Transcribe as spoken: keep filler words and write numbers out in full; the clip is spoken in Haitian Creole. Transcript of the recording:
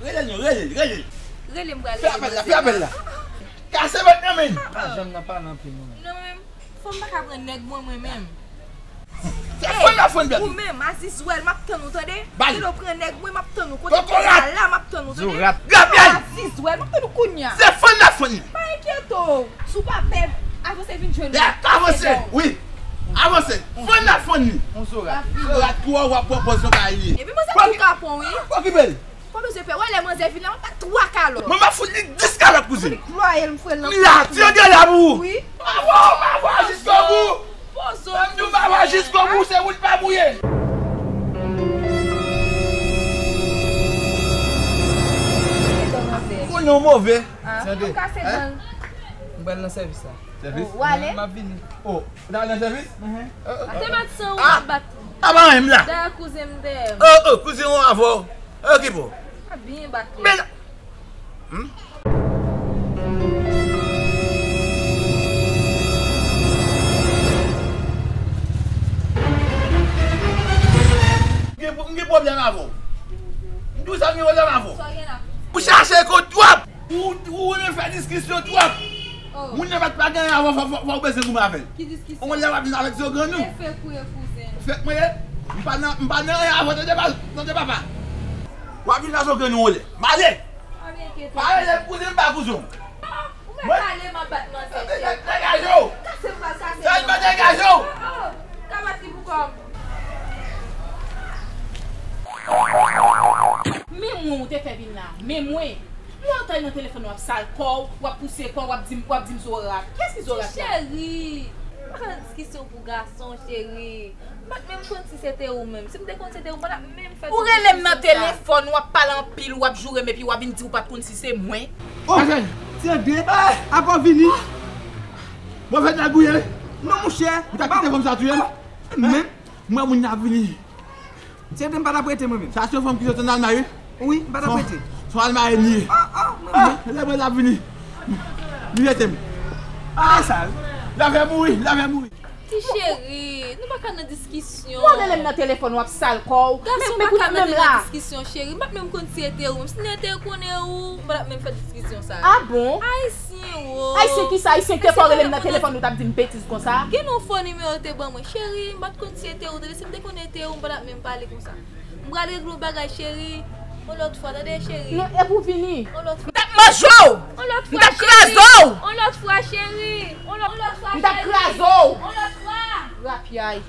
Rele l non, rele l, rele l. Rele m pral rele. Fè apèl la, fè apèl la. Kase vant nan men. Pa janm nan pale anpil non. Non, men, fò m pa ka pran nèg mwen, mwen menm. Se fann la fann bèl. Ou menm, Azizwèl, m ap tann ou, tande. Bal. Kilo pran nèg mwen, m ap tann ou. Kote Kokorat. Pral la, m ap tann ou, tande. Zorat. Gabyèl. Azizwèl, m ap tann ou kounya. Se fann la fann. Pa enkyete w. Si w pa pè, avanse vin jwenn mwen. Avanse, wi. Avanse. Fann la fann li. On Zorat. Zorat twò w ap pran pòz yon bagay li. Epi mwen se tou kapon, wi. Okipe l. Pa bezwen pè, wè lè manzè vin la, m ap bat twa kalòt. Mwen m ap fout li dis kalòt, kouzin. Plwaye l, m fwe l nan. M la, ti yo gen la pou ou. Wi. M ap fè w, m ap fè w jiskobou. Pozo. Mwen m di w m ap fè w jiskobou, se ou l pa mouye. Ou konnen w move. Ah, tande. Ou kase dan. M pral nan sèvis la. Sèvis? Ou ale? M ap vini. Oh, ou ta al nan sèvis? Mhm. Oh, oh. Te bat san ou bat. Ah, pa anyen, m la. Dèyè kouzen m dèyè m. Oh, oh, kouzen ou avè w. Okipe w. A byen bat li. Men, hmm? M gen, m gen pwoblèm avè w. M di w sa, m gen pwoblèm avè w. Ou chache kont twòp. Ou, ou renmen fè diskisyon twòp. Oh. Moun nan pa t pa gen anyen avè w, fò, fò, fò w bezwen goumen avè l. Ki diskisyon? On lè w ap vin avèk zogrann ou. E fèk ou ye, kouzen. Fèk mwen ye? M pa nan, m pa nan anyen avè w, tande pa, tande papa. W ap vin nan zogrann ou on lè. M ale. Pa enkyete w. Pa rele m kouzen, m pa kouzen w. Ah, ou mèt ale, m ap bat manzè chèf. Degaje w. Kase m pral kase. Sèlman degaje w. Oh, oh. Ka bat li pou kò m. Men mwen ou te fè vin la. Men mwen. Lè w t al nan telefòn w ap sal kò w, w ap pouse kò w, w ap di m, w ap di m Zorat. Kiyès ki Zorat la? Cheri, m pa ka nan diskisyon pou gason, cheri. M pa t menm konn si se te ou menm. Si m te konn se te ou, m pa t ap menm fè tout diskisyon sa. Ou rele m nan telefòn, w ap pale anpil, w ap joure m, epi w ap vin di w pa t konn si se mwen. Oh! Ti André, apa w vini? Mwen fè nèg ou ye? Non, monchè. Ou ta kite fanm sa touye m? Men. M wè moun nan ap vini. Ti André, m pa t ap rete mwen menm. Sa se yon fanm ki sot ann Almay, wi. Wi, m pa t ap rete. Se yon Almay li ye. Ah, ah, mwen menm. Lè mwen ap vini. Li rete m. Ah, sa. L ap fè mouri, l ap fè mouri. Ti cheri, nou pa ka nan diskisyon. Ou rele m nan telefòn, w ap sal kò w. Gason pa ka mete nan diskisyon, cheri. M pa t menm konn si e te ou menm. Si n te konnen ou, m pa t ap menm fè diskisyon sa. Ah bon? Ayisyen, wo. Ayisyen kisa? Ayisyen te fò rele m nan telefòn, ou t ap di m betiz konsa? Gen yon fo nimewo te ban mwen, cheri. M pa t konn si e te ou, tande. Si m te konnen e te ou, m pa t ap menm pale konsa. M pral regle yon bagay, cheri. Yon lòt fwa, tande, cheri. Non, epi w vini. Yon lòt fwa. M t ap manje w! Yon lòt fwa, cheri. M t ap kraze w! Yon lòt fwa, cheri. Yon lòt, yon lòt fwa, cheri. M t ap kraze w! Yon lòt fwa. Rapyay.